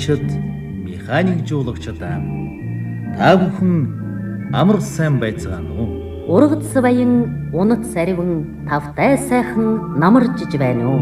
жуулагчид, механик жуулагчид та бүхэн амар сайн байцгаана уу? Ургац баян, унат сариван, тавтай сайхан намаржиж байна уу?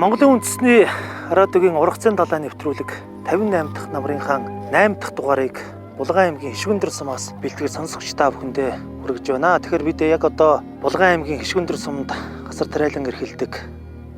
Монголын үндэсний радиогийн ургацын далайн нэвтрүүлэг 58 дахь намрынхаа 8 дахь дугаарыг Булган аймгийн Хишгөндөр сумаас бэлтгэж сонсогч та бүхэндээ хүргэж байна. Тэгэхээр бид яг одоо Булган аймгийн Хишгөндөр сумд гасар тариалан эрхэлдэг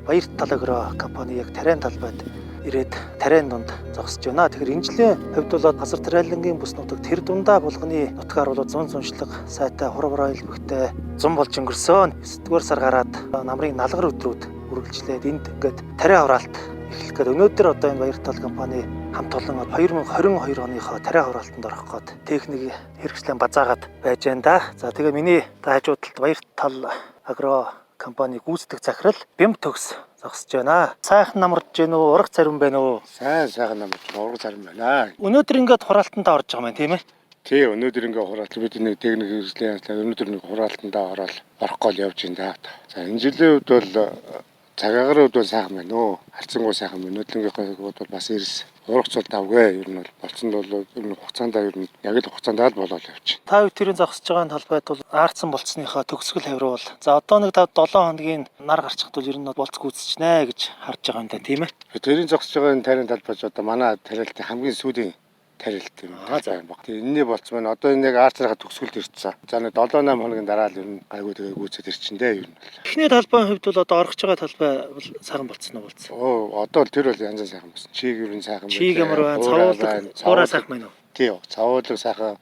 Баяртал Агро компани яг тариан талбайд ирээд тариан дунд зогсож байна. Тэгэхээр энэ жилийн хувьд бол газар тариалангийн бүс нутаг тэр дундаа булганы нутгаар бол зун зуншлаг сайтай хурвар ойлбогтой зун болж өнгөрсөн. 9-р сар гараад намрын налгар өдрүүд үргэлжлээд энд ингээд тариа хураалт эхлэх гээд өнөөдөр одоо энэ Баяртал компани хамт олон 2022 оныхоо тариа хураалтанд орох гээд техник хэрэгслэн базаагаад байж байна да. За тэгээ миний хажуу талд Баяртал Агро компани гүйцэтгэх захирал Бям төгс зогсож байна. Сайхан намарж гин үү, ураг царим байна уу? Сайн сайхан намарч ураг царим байна. Өнөөдөр ингээд хураалтандаа орж байгаа юм тийм ээ? Тий, өнөөдөр ингээ хураалт бид нэг техник хэрэгслийн явдлаа өнөөдөр нэг хураалтандаа ороод орох гол явж байна да. За энэ жилийн хувьд бол цагаагаар хувьд бол сайхан байна өө. Харцангуй сайхан байна. Нөтлөнгийнхөө хувьд бол бас эрс урагц бол давгүй. Ер нь бол болцонд бол ер нь хугацаанд ер нь яг л хугацаанд л болоод явчих. Та бүхэн тэрийн зогсож байгаа талбайд бол аарцсан болцсныхоо төгсгөл хавруул. За одоо нэг 5 7 хоногийн нар гарчихд бол ер нь болц гүйцэжнэ гэж харж байгаа юм да тийм ээ. Тэрийн зогсож байгаа энэ тариан талбайч одоо манай тариалтын хамгийн сүүлийн тарилт юм аа за юм баг. Тэгээ энэний болцсон байна. Одоо энэ яг аарцрахаа төгсгөлд ирсэн. За нэг 7 8 хоногийн дараа л ер нь гайгүй тэгээ гүйцэд ирчин дээ ер нь. Эхний талбайн хувьд бол одоо орох байгаа талбай бол сайхан болцсон уу болцсон. Оо одоо л тэр бол янз янз сайхан болсон. Чиг ер нь сайхан Чиг ямар байна, цавуулаг хуурай сайхан байна уу? Тий, цавуулаг сайхан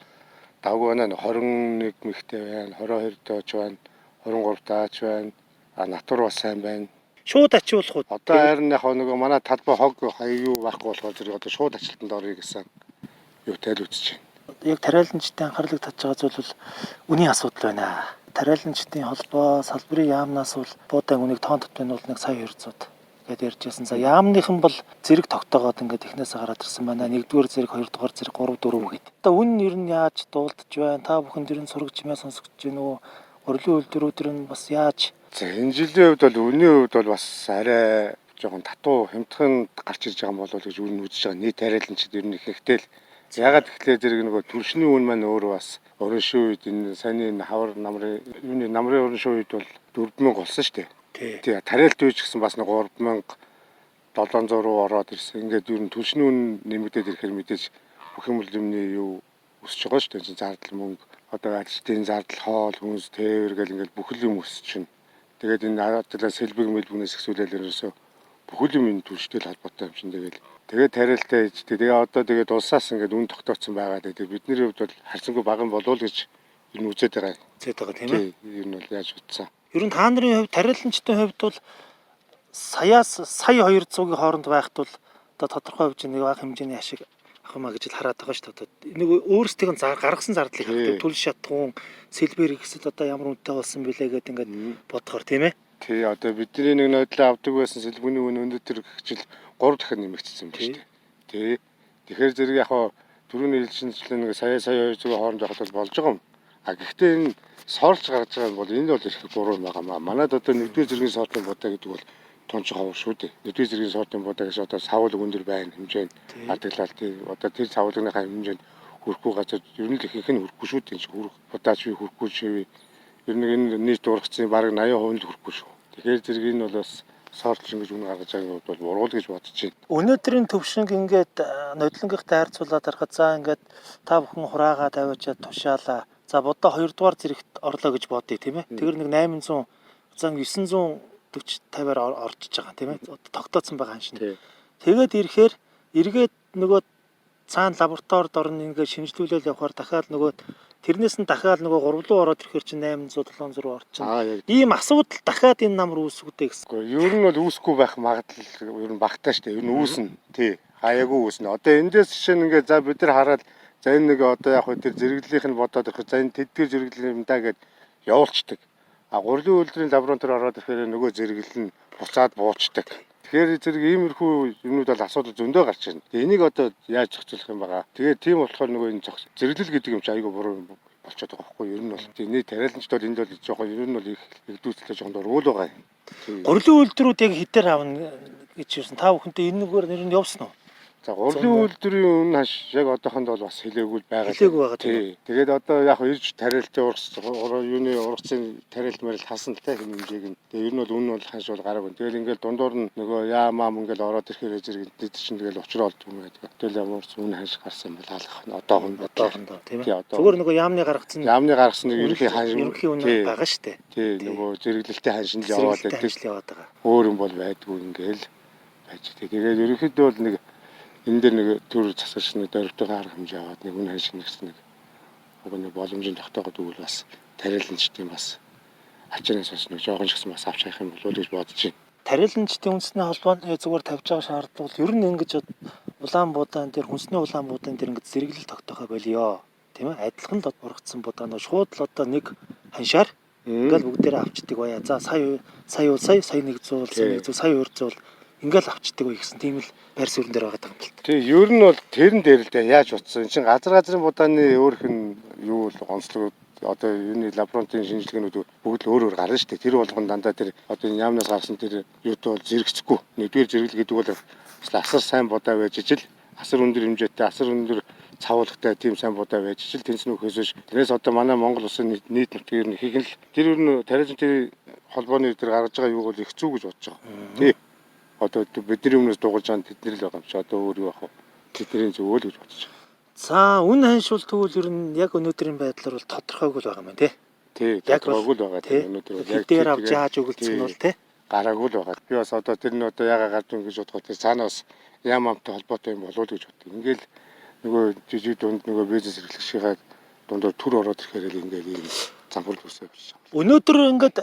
давгүй байна. 21 мэгтэй байна, 22 дооч байна, 23 даач байна. А натур бас сайн байна. Шууд ачуулах уу? Одоо харин яг нөгөө манай талбай хог хаяа юу байхгүй болохоор зэрэг одоо шууд ачлалтанд орё гэсэн юутай л үзэж байна. Яг тариаланчдын анхаарлыг татж байгаа зүйл бол үнийн асуудал байна. Тариаланчдын холбоо салбарын яамнаас бол буудаан үнийг тоон тотмын бол нэг сая 200 гэд ярьж байсан. За яамныхан бол зэрэг тогтоогоод ингээд эхнээсээ гараад ирсэн байна. Нэгдүгээр зэрэг, хоёрдугаар зэрэг, 3 4 гэд. Одоо үн ер нь яаж дуулдж байна? Та бүхэнд ер нь сурагч чимээ сонсогдож байна уу? Урилгын үйлдвэрүүд нь бас яаж За энэ жилийн хувьд бол үнийн хувьд бол бас арай жоохон татуу хямдхан гарч ирж байгаа юм болов уу гэж үн үзэж байгаа. Нийт тариаланчид ер нь ихэнхдээ л ягаад тэгэхээр зэрэг нөгөө түлшний үн маань өөрөө бас уран шив үед энэ саяны энэ хавар намрын юуны намрын уран шив үед бол 4000 болсон шүү дээ. тий. Тий, тариалт үеч гэсэн бас нэг 3700 руу ороод ирсэн. Ингээд ер нь түлшний үн нэмэгдээд ирэхээр мэдээж бүх юм юмны юу өсөж байгаа шүү дээ. Энд чинь зардал мөнгө, одоо ажилтны зардал, хоол, хүнс, тээвэр гэл ингээд бүх л юм өсөж чинь. Тэгээд энэ арааталаа сэлбэг мэлбэгнээс ихсүүлэл ерөөсөө бүх л юм энэ түлштэй л холбоотой юм чинь тэгэл. Тэгээд тариалтай ижтэй. Тэгээ одоо тэгээд улсаас ингээд үн тогтооцсон байгаа. Тэгээд бидний хувьд бол харьцангуй бага юм болов уу гэж ер нь үзээд байгаа. Үзээд байгаа тийм ээ. Тий, ер нь бол яаж утсан. Ер нь та нарын хувьд тариаланчдын хувьд бол саяас сая 200-ийн хооронд байхад бол одоо тодорхой хэмжээний бага хэмжээний ашиг авах юмаа гэж л хараад байгаа шүү дээ. Одоо нэг өөрсдийнх нь гаргасан зардлыг хардаг. Тий. Түл шатхуун, сэлбэр гэсэд одоо ямар үнэтэй болсон бэлээ гэдэг ингээд бодохоор тийм ээ. Тий, одоо бидний нэг нодлоо авдаг байсан сэлбэгний үн өнөөдөр гिचил 3 дахин нэмэгдсэн байна шүү дээ. Тий. Тэгэхээр зэрэг яг хаа түрүүний хэлжинчлэн нэг сая сая 200 хооронд явахад бол болж байгаа юм. А гэхдээ энэ сорж гарч байгаа юм бол энэ бол их буруу юм байгаа маа. Манайд одоо нэгдүгээр зэргийн сортын будаа гэдэг бол тунч ховор шүү дээ. Нэгдүгээр зэргийн сортын будаа гэж одоо савуулаг өндөр байна хэмжээнд Тий. адаглал тий. Одоо тэр савуулагынхаа хэмжээнд хүрэхгүй газар ер нь л ихэнх нь хүрэхгүй шүү дээ. Энэ чинь хүрэх будаач би хүрэхгүй шивээ. Ер нь энэ нийт ургацын бараг 80% нь л хүрэхгүй шүү. Тэгэхээр зэрэг энэ бол бас сортлж ингэж үн гаргаж байгаа юм бол буруу л гэж бодож байна. Өнөөдрийн төвшинг ингээд нодлонгийнхтай харьцуулаад харахад за ингээд та бүхэн хураагаа тавиачаад тушаалаа. За будаа хоёрдугаар зэрэгт орлоо гэж бодъё тийм ээ. Тэр нэг 800 за 940 50-аар орж иж байгаа тийм ээ. Одоо тогтооцсон байгаа юм шин. Тий. Тэгээд ирэхээр эргээд нөгөө цаана лабораторид орно ингээд шинжилүүлэл явахаар дахиад нөгөө тэрнээс нь дахиад нөгөө 3 руу ороод ирэхээр чинь 800 700 руу орчихно. Аа яг Ийм асуудал дахиад энэ нам руу үүсгдэг гэсэн. Гэхдээ ер нь бол үүсэхгүй байх магадлал ер нь багтаа шүү дээ. Ер нь үүснэ. Тий. Хаяагүй үүснэ. Одоо эндээс жишээ нь ингээд за бид нар хараад За энэ нэг одоо яг хөө тэр зэрэглэлийнх нь бодоод ирэхэд за энэ тэдгэр зэрэглэл юм да гэд явуулцдаг. А гурилын үйлдвэрийн лаборатори ороод ирэхээр нөгөө зэрэглэл нь буцаад буучдаг. Тэгэхээр зэрэг иймэрхүү юмнууд бол асуудал зөндөө гарч ирнэ. Тэгээ энийг одоо яаж зохицуулах юм байгаа. Тэгээ тийм болохоор нөгөө энэ зэрэглэл гэдэг юм чи айгүй буруу юм болчиход байгаа байхгүй юу? Ер нь бол тийм нийт тариаланчд бол энд бол жоохон ер нь бол их нэгдүгдэлтэй жоохон дургуул байгаа юм. Тийм. Гурилын үйлдвэрүүд яг хитээр авна гэж юусэн. Та бүхэнтэй энэ нүгээр нэр нь явсан уу? За гурилын үйлдвэрийн үнэ ханш яг одоохондоо бол бас хэлээгүй л байгаа. Хэлээгүй байгаа тийм үү? Тий. Тэгээд одоо яг ирж тариалтай ургац юуны ургацын тариалт марил хасан л та хэмжээг нь. Тэгээд ер нь бол үнэ бол ханш бол гараагүй. Тэгэл ингээл дундуур нь нөгөө яа маам ингээл ороод ирэхээр зэрэг тэд чинь тэгэл учраа олдгүй юм байдаг. Тэгэл ямар ч үнэ ханш гарсан бол алах нь одоохонд Одоохондоо тийм Тий, ээ. одоо. Зүгээр нөгөө яамны гаргацсан Яамны гаргасан нэг ерөнхий ханш ерөнхий үнэ Тий. байгаа шүү дээ. Тий, нөгөө зэрэглэлтэй ханш нь л яваад Зэрэглэлтэй байдаг. ханш л яваад байгаа. Өөр юм бол байдгүй ингээл байж. Тэгээд ерөнхийдөө бол нэг энэ дээр нэг төр засагч нэг дөрвтөг арга хэмжээ аваад нэг үн ханш нэгсэн нэг уг нэг боломжийн тогтоогод өгвөл бас тариаланчдын бас ачаанаас бас нэг жоохон ч гэсэн бас авч явах юм болов уу гэж бодож байна. Тариаланчдын үндэсний холбооны зүгээр тавьж байгаа шаардлага бол ер нь ингэж улаан будаан дээр хүнсний улаан будаан дээр ингэж зэрэглэл тогтоохоо болио. Тийм ээ. Адилхан л ургацсан будаан шууд л одоо нэг ханшаар ингээл бүгдээрээ авчдаг байя. За сая сая бол сая сая 100 сая 100 сая 200 ингээл авчдаг бай гэсэн тийм л байр суурин дээр байгаа юм л та. Тий, ер нь бол тэрэн дээр л дээ яаж утсан. Эн чинь газар газрын будааны өөрөх нь юу бол онцлог одоо юуны лабораторийн шинжилгээнүүд бүгд л өөр өөр гарна шүү дээ. Тэр болгон дандаа тэр одоо энэ яамнаас гарсан тэр юутай бол зэрэгцэхгүй. Нэгдүгээр зэрэглэл гэдэг бол бас асар сайн будаа байж ижил асар өндөр хэмжээтэй, асар өндөр цавуулагтай тийм сайн будаа байж ижил тэнцэн үхээс биш. Тэрнээс одоо манай Монгол улсын нийт нутгийн ер нь ихэнх л тэр ер нь тариалан холбооны тэр гаргаж байгаа юуг бол их зүг гэж бодож байгаа. Тий. Одоо бидний өмнөөс дуурж байгаа нь тэдний л байгаа юм чи одоо өөр юу ах вэ? Тэдний зөвөө л гэж бодож байгаа. За үн ханшуул тэгвэл ер нь яг өнөөдрийн байдлаар бол тодорхойгүй л байгаа юм байна тий. Тий, Яг бол- тодорхойгүй л байгаа Тий. тийм өнөөдөр бол яг Хэдээр авч тэгээд яаж өгөлдсөн нь бол тий. гараагүй л байгаа. Би бас одоо тэр нь одоо ягаа гард юм гэж бодоход тэр цаанаас ям амтай холбоотой юм болов уу гэж боддог. Ингээл нөгөө жижиг дунд нөгөө бизнес эрхлэгчийнхаа дундаар төр ороод ирэхээр л ингээл ийм замхарл үүсэж байгаа. Өнөөдөр ингээд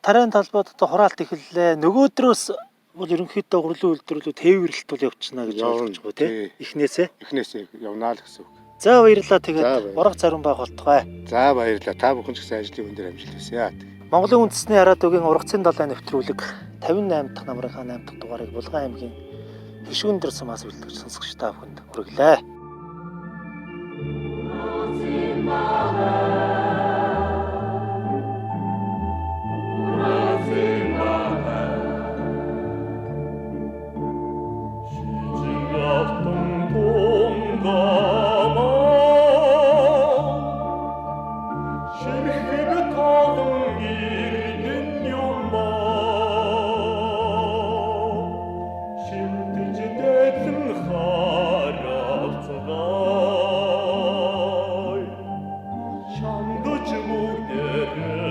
тариан талбайд одоо хураалт эхэллээ. Нөгөөдрөөс бол ерөнхийдөө гурлын үйлдвэрлэлүүд тээвэрлэлт бол явчихна гэж Явна, ойлгож байгаа тий. тий. Эхнээсээ. Эхнээсээ явнаа л гэсэн үг. За баярлалаа За, тэгээд баярлалаа. борох зарим баг болтугай. За баярлалаа. Та бүхэн ч гэсэн ажлын хүн дээр амжилт хүсье. Монголын үндэсний радиогийн ургацын далайн нэвтрүүлэг 58 дахь намрынхаа 8 дахь дугаарыг Булган аймгийн Хишгүндөр сумаас бэлтгэж сонсогч та бүхэнд хүргэлээ. Шамдаж бүгдээрээ